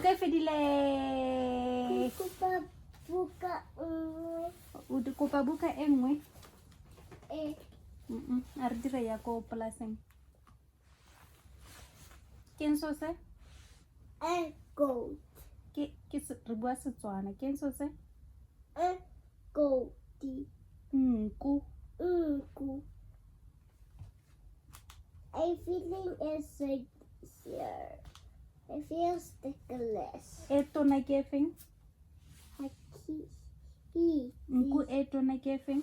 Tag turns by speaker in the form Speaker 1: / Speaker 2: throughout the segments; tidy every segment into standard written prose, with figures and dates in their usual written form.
Speaker 1: Buka e fedile.
Speaker 2: Kopa buka nngwe.
Speaker 1: O kopa buka e nngwe?
Speaker 2: E.
Speaker 1: A re dire ya ko polaseng. Ke eng so se?
Speaker 2: E goat.
Speaker 1: Ke ke re bua Setswana. Ke eng so se?
Speaker 2: E goat.
Speaker 1: Nku.
Speaker 2: Nku. I feeling is like here. I feel stickless.
Speaker 1: E tona ke efeng? Nku e tona ke efeng?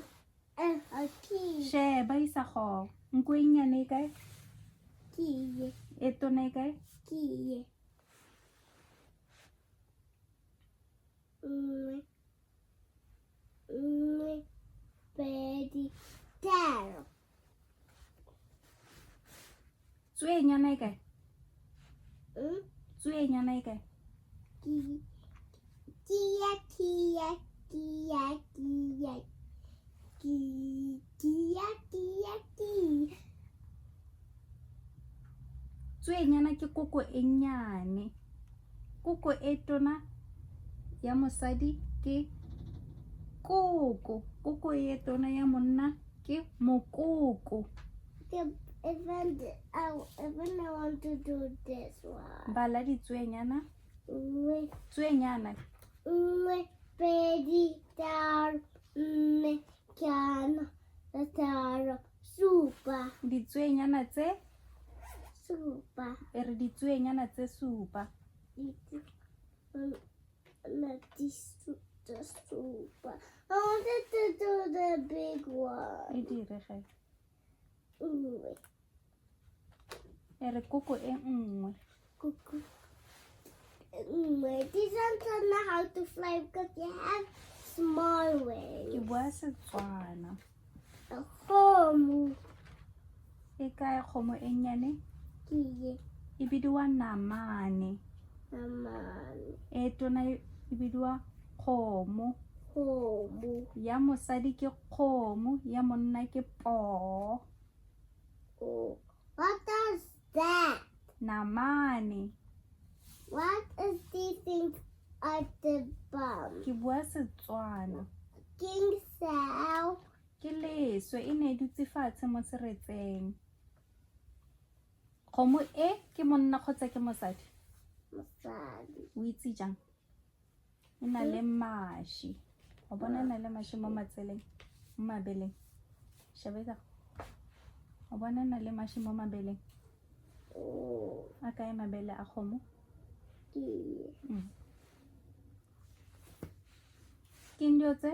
Speaker 1: Sheba isa go. Nku e nnyane e kae? E tona e kae?
Speaker 2: Nngwe, nngwe, pedi, tharo.
Speaker 1: Tsuenyana e kae? Tsuenyana e kae?
Speaker 2: Kia, kia, kia, kia, kia, kia, kia.
Speaker 1: Tsuenyana ke koko e nnyane. Koko e tona ya mosadi ke koko. Koko e tona ya monna ke mokoko.
Speaker 2: Even I, even I want to do this one.
Speaker 1: Bala ditsuenyana.
Speaker 2: Nngwe.
Speaker 1: Tsuenyana.
Speaker 2: Nngwe, pedi, tharo, nne, tlhano, thataro, supa.
Speaker 1: Ditsuenyana tse?
Speaker 2: Supa.
Speaker 1: E re ditsuenyana tse supa.
Speaker 2: Tse supa. I wanted to do the big one.
Speaker 1: E dire ge.
Speaker 2: Nngwe.
Speaker 1: E re koko e nngwe.
Speaker 2: Koko e nngwe. These ones don't know how to fly because they have small wings.
Speaker 1: Ke bua Setswana.
Speaker 2: Kgomo.
Speaker 1: E kae kgomo e nnyane?
Speaker 2: Ke ye.
Speaker 1: E bidiwa namane.
Speaker 2: Namane.
Speaker 1: E tona e bidiwa kgomo.
Speaker 2: Kgomo.
Speaker 1: Ya mosadi ke kgomo, ya monna ke poo.
Speaker 2: Oh, what does that?
Speaker 1: Namane.
Speaker 2: What is these things at the bum?
Speaker 1: Ke bua Setswana.
Speaker 2: King Sal.
Speaker 1: Ke leswe e ne e dutse fatshe mo seretseng. Kgomo e ke monna kgotsa ke mosadi?
Speaker 2: Mosadi.
Speaker 1: O itse jang? E na le mashi. O bona e na le mashi mo matseleng, mo mabeleng. Shebetsa. O bona e na le mashi mo mabeleng.
Speaker 2: Oh.
Speaker 1: A kae mabele a kgomo?
Speaker 2: Ke.
Speaker 1: Ke eng dilo tse?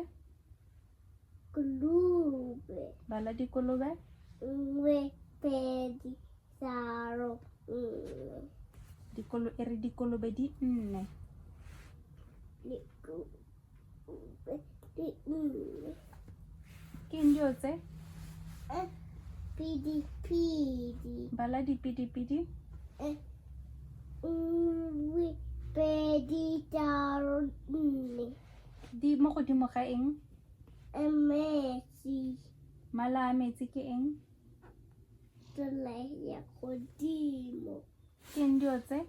Speaker 2: Kolobe.
Speaker 1: Bala dikolobe.
Speaker 2: Nngwe, pedi, tharo, nne.
Speaker 1: Dikolo e re dikolobe di nne.
Speaker 2: Dikolobe di nne.
Speaker 1: Ke eng dilo tse?
Speaker 2: Pidi pidi.
Speaker 1: Bala dipidipidi.
Speaker 2: Nngwe, pedi, tharo, nne.
Speaker 1: Di mo godimo ga eng?
Speaker 2: Metsi.
Speaker 1: Mala a metsi ke eng?
Speaker 2: Tsela ya godimo.
Speaker 1: Ke eng dilo tse?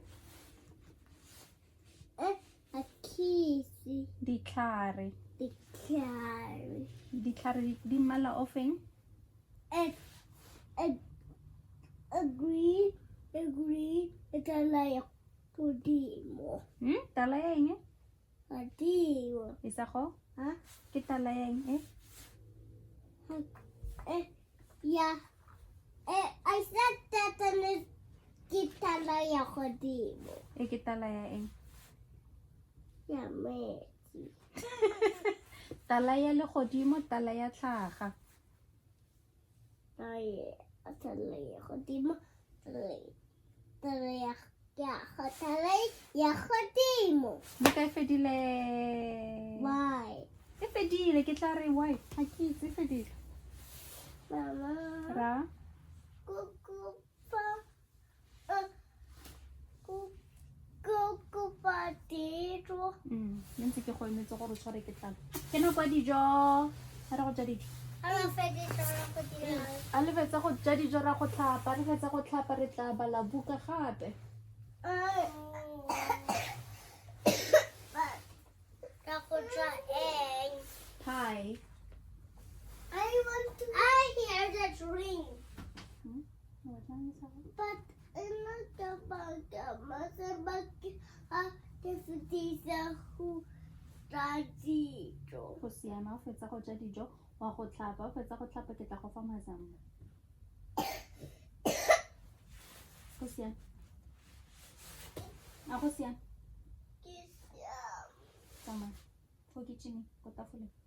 Speaker 2: Akisi.
Speaker 1: Ditlhare.
Speaker 2: Ditlhare.
Speaker 1: Ditlhare di mmala o feng?
Speaker 2: A green, a green, tsela ya godimo.
Speaker 1: Tala ya eng?
Speaker 2: Godimo.
Speaker 1: Isago?
Speaker 2: Ha?
Speaker 1: Ke tala ya eng e?
Speaker 2: Yeah. I said that and it's ke tala ya godimo.
Speaker 1: E ke tala ya eng?
Speaker 2: Ya metsi.
Speaker 1: Tala ya legodimo, tala ya tlhaga.
Speaker 2: Tala ya godimo, tala ya tala ya godimo.
Speaker 1: Buka e fedile.
Speaker 2: Why?
Speaker 1: E fedile, ke tla re why? Ga ke itse, e fedile.
Speaker 2: Mama.
Speaker 1: Ra?
Speaker 2: Kopa dijo.
Speaker 1: Ne ntse ke go emetse gore o tshware ke tlala. Ke nako ya dijo. A re go ja dijo. A le fetsa go ja dijo ra go tlhapa, re fetsa go tlhapa re tla bala buka gape.
Speaker 2: But nna ka baka mazamba ke a ke fetisa go tla dijo.
Speaker 1: Go siame, o fetsa go ja dijo wa go tlhapa, o fetsa go tlhapa ke tla go fa mazamba. Go siame. A go siame.
Speaker 2: Ke siame.
Speaker 1: Tsamaya. Fo kitchen ko tafoleng.